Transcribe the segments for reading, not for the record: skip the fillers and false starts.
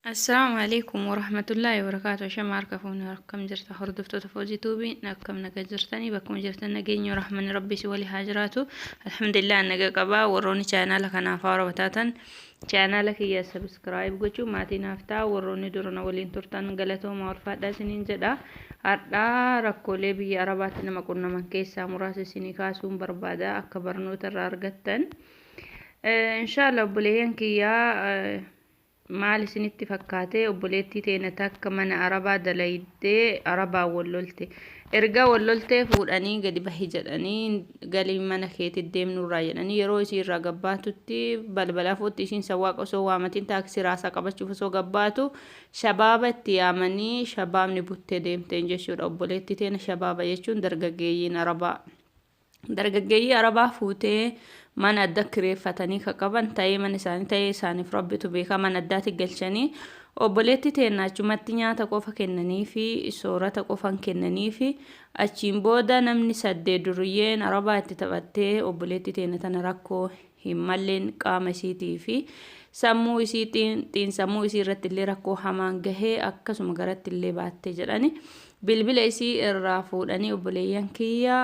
Assalaamu alaikum warahmatullaahi wabarakaatu. Shama harka fuunee akkam jirta hordoftoota Foozii Tuubii, akkam naga jirtanii? Bakkuma jirtan nageenya rahmanni rabbi si walii haa jiraatu. Alhamdulillah, naga qabaa. Warroonni chaanaala kanaaf haarawaa taatan chaanaala kiyya subscribe gochuu maatii naaf ta'a. Warroonni durana waliin turtan galatooma, ulfaadhaa isiniin jedha. Har'aa rakkoolee biyya Arabaatti nama qunnaman keessaa muraasa isinii kaasuun barbaada, akka barnoota irraa argattan. Inshaalla obboleeyyan kiyyaa, maal isinitti fakkaate? Obboleettii teena takka mana Arabaa dalaydee Arabaa wal lolte. Erga wal loltee fuudhanii gadi bahi jedhanii, galii mana keetti deemnurraa jedhanii, yeroo isii irraa gabbaatutti balbala fuutti isiin sawwaaqa osoo waamatiin taaksii raasaa qabachuuf osoo gabbaatu shabaaba itti yaamanii shabaabni buttee deemteen jechuudha. Obboleettii teena shabaaba jechuun dargaggeeyyiin Arabaa. Dargaggeeyyii Arabaa fuutee mana adda kireeffatanii ka qaban ta'ee, mana isaanii ta'ee isaaniif rabbitu beekaa, mana addaatti galchanii obboleettii teenna achumatti nyaata qofa kennanii fi soorata qofan kennanii fi achiin booda namni saddeet duriyyeen Arabaa itti taphattee obboleettii teenna tana rakkoo hin malleen qaama isiitii fi sammuu isii, xiinsammuu isii irratti illee rakkoo hamaan gahee, akkasuma garatti illee baattee jedhani. Bilbila isii irraa fuudhanii, obboleeyyan kiyya,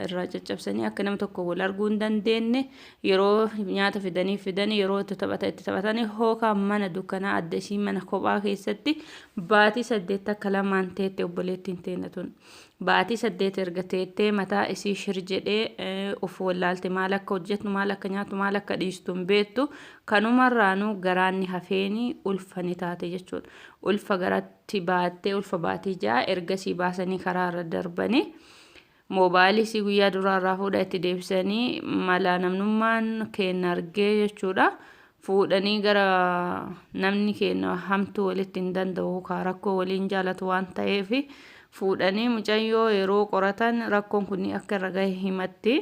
irraa caccabsanii akka nama tokko wal arguu hin dandeenye, yeroo nyaata fidanii fidanii, yeroo itti taphata itti taphatanii, hookaan mana dukkanaa adda isii mana kophaa keessatti baatii 8 akka lamaan teette obboleettiin teenya tun. Baatii 8 erga teettee mataa isii shir jedhee of wallaalte. Maal akka hojjettu, maal akka nyaattu, maal akka dhiistu hin beektu. Kanumarraanuu garaanni hafeeni ulfa ni taate jechuudha. Ulfa garatti baattee ulfa baatii 6 ergasii baasanii karaa irra darbanii, moobaayilii isii guyyaa duraa irraa fuudha itti deebisanii, mala namnummaan keenya argee jechuudha. Fuudhanii gara namni keenya hamtuu walitti hin danda'u kaa, rakkoo waliin jaalatu waan ta'eef, fuudhanii mucayyoo yeroo qoratan rakkoon kun akka irra gahe himatti.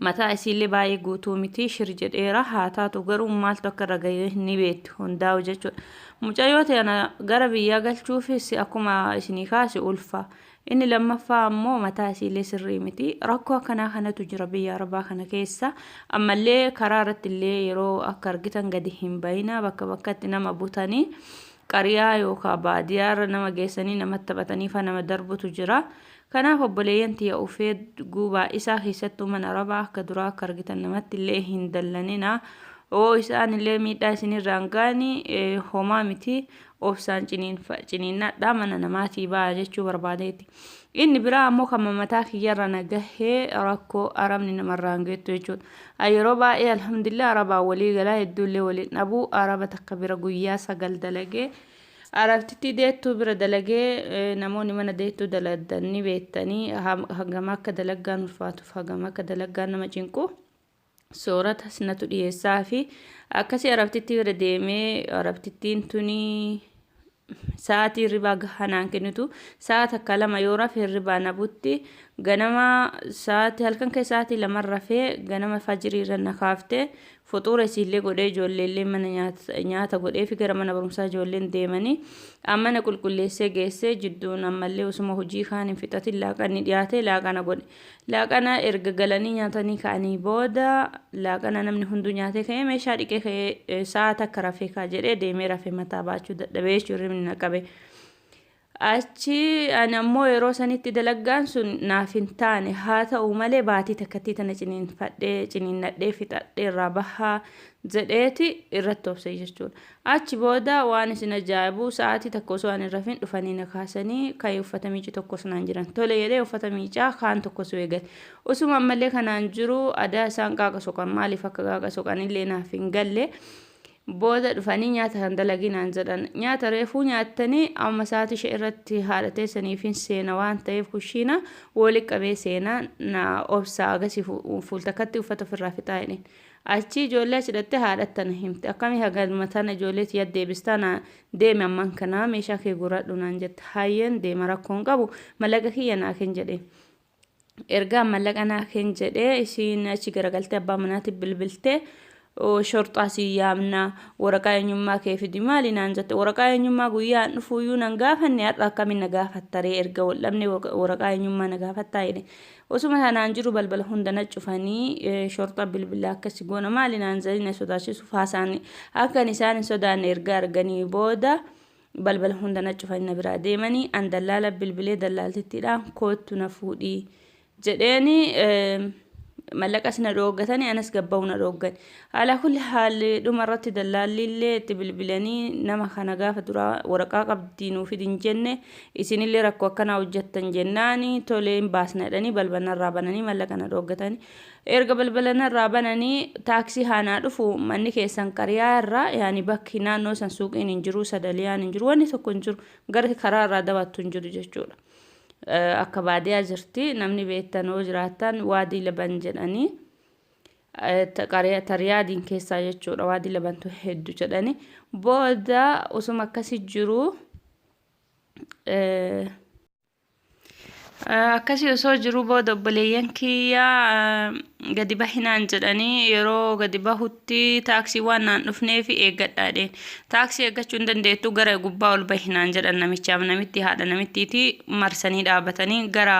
Mataa isiillee baay'ee guutuu miti, shir jedheera. Haa taatu garuu maaltu akka irra gahe ni beekti hundaa'u jechuudha. Mucayyoo tana gara biyyaa galchuufis akkuma isinii kaase ulfa. Inni lammaffaa ammoo mataa isiillee sirrii miti. Rakkoo akkanaa kanatu jira biyya Arabaa kana keessa. Ammallee karaa irratti illee yeroo akka argitan gadi hin bahina, bakka bakkatti nama butanii qariyaa yookaan baadiyyaa irra nama geessanii namatti taphatanii fa nama darbutu jira. Kanaaf obboleeyyan tiyya, ufee guubaa isaa keessattuu mana Arabaa akka duraa akka argitan namatti illee hin dallanina. Oo isaan illee miidhaa isinirraan gaani homaa miti, obsaan ciniinnadhaa, mana namaatii ba'a jechuu barbaadeeti. Inni biraa ammoo kan mataa kiyyarra na gahee rakkoo Arabni namarraan geettu jechuudha. Yeroo baay'ee alhamdulillah Arabaa walii galaa, hedduullee waliin dhabuu. Araba takka bira guyyaa 9 dalagee, Arabtittii deettuu bira dalagee. Namoonni mana deettuu dalagan ni beektanii hagam akka dalaggaan ulfaatuuf hagam akka dalaggaan nama cinqu. Soorata natu dhiyeessaa fi akkasii Arabtittii bira deemee, Arabtittiin tuni sa'aatii hirribaa gahaa naan kennitu. Sa'a takka lama yoo rafe hirribaa na butti. Ganama sa'aatii, halkan keessa sa'aatii 2 rafee ganama fajirii irra na kaaftee, fuxuura isiillee godhee, ijoolleellee mana nyaata godhee fi gara mana barumsaa ijoolleen deemanii mana qulqulleessee geessee, jidduun ammallee osuma hojii kaan hin fixatin laaqanni dhiyaatee laaqana godhe. Laaqana erga galanii nyaatanii ka'anii booda, laaqana namni hunduu nyaatee ka'ee, meeshaa dhiqee ka'ee, sa'a takka rafee kaa jedhee deemee rafee mataa baachuu dadhabee jechuun hirribni na qabe. Achi ani ammoo yeroo sanitti dalaggaan sun naaf hin taane. Haa ta'u malee baatii takkattii tana ciniinfadhee ciniinnadhee fixadhee irraa bahaa jedheeti irratti obse jechuudha. Achi booda waan isin ajaa'ibu, sa'aatii takka osoo ani hin rafin dhufanii na kaasanii, ka'ee uffata miici tokkos naan jiran. Tole jedhee uffata miicaa kaan tokkos eegale. Osuma ammallee kanaan jiru adaa isaan qaaqa soqan, maaliif akka qaaqa soqan illee naaf hin galle. Booda dhufanii nyaata kan dalaginaan jedhan. Nyaata reefuu nyaattanii amma sa'aatii ishee irratti haadha teessaniif hin seena waan ta'eef kushiina wali qabee seenaa na obsaa, agasii fuultakkatti uffata ofirraa fixaa jedheen. Achi ijoollee achi dhattee haadhatta na himte. Akkamii hagalma tana ijoollee tiyya deebistaa, na deeme amman kanaa meeshaa kee guuradhu naan jette. Hayyeen deema, rakkoon qabu, mallaqa kiyya naa kenn jedheen. Ergaa mallaqa naa kenn jedhee, isiin achi garagaltee abbaa manaatti bilbiltee, Shorxaa si yaamna, waraqaa eenyummaa kee fidi maali naan jette. Waraqaa eenyummaa guyyaa an dhufuuyyuu nan gaafanne, har'a akkamiin na gaafattaree? Erga wal dhabne waraqaa eenyummaa na gaafattaa jedhe. Osuma sanaan jiru balbala hunda na cufanii, shorxa bilbilaa akkasi goona maali naan jedhanii na sodaachisuuf haasa'anii, akkan isaan hin sodaanne erga arganii booda balbala hunda na cufanii na biraa deemanii. An dallaala bilbilee, dallaaltittiidhaan koottu na fuudhii jedheeni. Mallaqas na dhooggatanii, anas gabba'uu na dhooggan. Alaa kulli haalli dhuma irratti dallaalli illee itti bilbilanii, nama kana gaafa duraa waraqaa qabdii nuu fidin jenne, isinillee rakkoo akkanaa hojjettan jennaani, tolee hin baasna jedhanii balbala narraa bananii mallaqa na dhooggatanii. Erga balbala narraa bananii taaksii haanaa dhufu, manni keessan qariyaa irraa, yaani bakki naannoo san suuqiin hin jiru, sadaliyaan hin jiru, wanni tokko hin jiru, gara karaa irraa dabattu hin jiru jechuudha. Akka baadiyaa jirti, namni beektan yoo jiraattan Waadii Laban jedhanii, Tariyaadiin keessaa jechuudha, Waadii Labantu hedduu jedhanii. Booda osuma akkasi jiru, akkasii osoo jiruu, booda obboleeyyan kiyyaa gadi bahinaan jedhanii, yeroo gadi bahutti taaksii waan naan dhufneef eeggadhaa jedheen. Taaksii eeggachuu hin dandeettu, gara gubbaa ol bahinaan jedhan. Namichaaf namitti haadha namittiiti marsanii dhaabatanii gara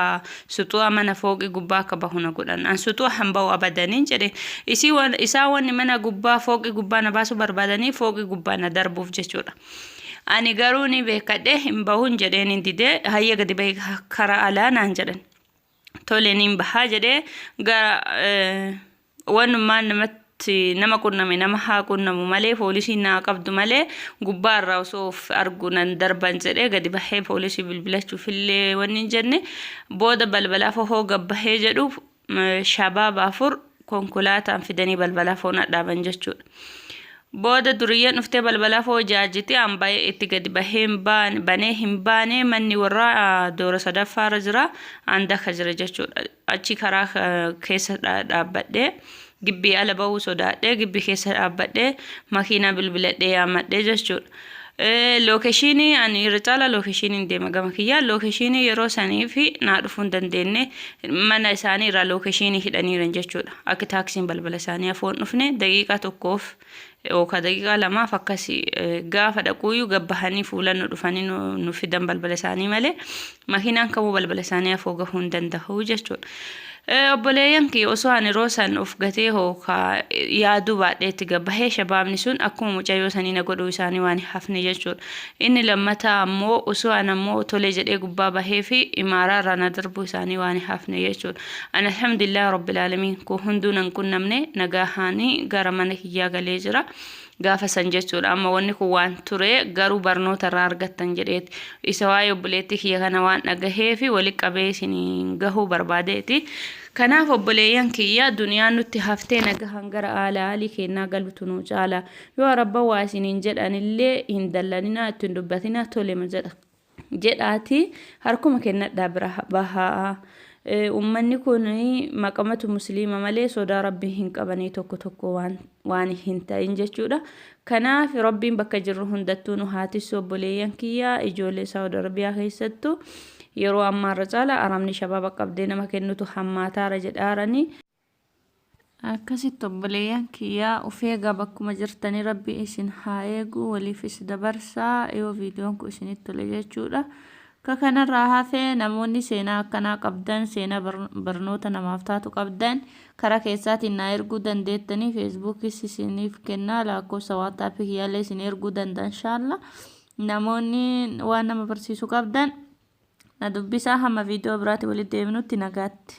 suxu'a mana fooqii gubbaa akka bahu na godhan. An suxu'a hin bahu abadanii jedheen. Isii isaan wanni mana gubbaa fooqii gubbaa na baasuu barbaadanii fooqii gubbaa na darbuuf jechuudha. Ani garuu ni beekadhe, hin bahuun jedheen, hin didee. Hayya, gadi bahi karaa alaa naan jedhan. Tole, niin bahaa jedhee gara wanummaan namatti nama qunname nama haa qunnamu malee, poolisiin naa qabdu malee, gubbaa irraa osoo of argu nan darban jedhee gadi bahee poolisii bilbilachuuf illee wanni hin jenne. Booda balbala fohoo gabbahee jedhu shabaaba 4 konkolaataan fidanii balbala foon dhaaban jechuudha. Booda duriyyeen dhuftee balbala foo jaajiti, an baay'ee itti gadi bahee hin baane, banee hin baane. Manni warraa doora sadaffaarra jira, an daka jira jechuudha. Achi karaa keessa dhaabbadhee, gibbii ala bahuu sodaadhee, gibbii keessa dhaabbadhee makiinaa bilbiladhee yaammadhee jechuudha. Location ani irra caalaa locationiin deema gama kiyyaa. Location yeroo sanii fi naa dhufuu hin dandeenye, mana isaanii irraa location hidhaniiran jechuudha. Akka taaksiin balbala isaanii afoon dhufne daqiiqaa 1f yookaan daqiiqaa 2f akkasi gaafa dhaquuyyuu gabbahanii fuulan nu dhufanii nu fidan balbala isaanii malee, makiinaan kamuu balbala isaanii afoo gahuu hin danda'u jechuudha. Obboleeyyan kiyya, osoo ani yeroo san of gatee hookaa yaaduu baadheetti gabbahee, shabaabni sun akkuma mucayyoo sanii na godhuu isaanii waan hin hafne jechuudha. Inni lammataa ammoo osoo an ammoo tole jedhee gubbaa bahee fi imaaraa irraa na darbuu isaanii waan hin hafne jechuudha. Ani alhamdulillah rabbil aalamiin, kun hunduu nan qunnamne, nagahaanii gara mana kiyyaa galee jira. Gaafa san jechuudha. Amma wanni kun waan ture garuu barnoota irraa argattan jedheeti. Isa waa'ee obboleettii kiyya kana waan dhagahee fi wali qabee isin gahuu barbaadeeti. Kanaaf obboleeyyan kiyya, duniyaan nutti haftee nagahan gara aala aalii keennaa galutu nu caala. Yoo arabban waa isiniin jedhanillee hin dallaninaa, itti hin dubbatinaa, tolema jedha. Jedhaati harkuma kennadhaa bira bahaa. Ummanni kun maqamatu musliima malee sodaa rabbii hin qabanii, tokko tokko waan hin ta'in jechuudha. Kanaaf rabbiin bakka jirru hundattuu nu haa tissu. Obboleeyyan kiyya, ijoollee Saawud Arabiyaa keessattuu yeroo ammaarra caala arabni shabaaba qabdee nama kennutu hammaataara jedhaaranii. Akkasitti obboleeyyan kiyyaa, of eegaa bakkuma jirtanii, rabbi isin haa eegu, waliifis dabarsaa yoo viidiyoon kun isinitti tole jechuudha. Ka kanarraa hafee namoonni seenaa akkanaa qabdan, seenaa barnoota namaaf taatu qabdan, karaa keessaatiin naa erguu dandeettanii, Facebookis isiniif kennaa, lakkoofsa WhatsApp kiyyaallee isin erguu danda'a inshaalla. Namoonni waan nama barsiisu qabdan na dubbisaa, hamma viidiyoo biraatti walitti deebinutti nagaatti.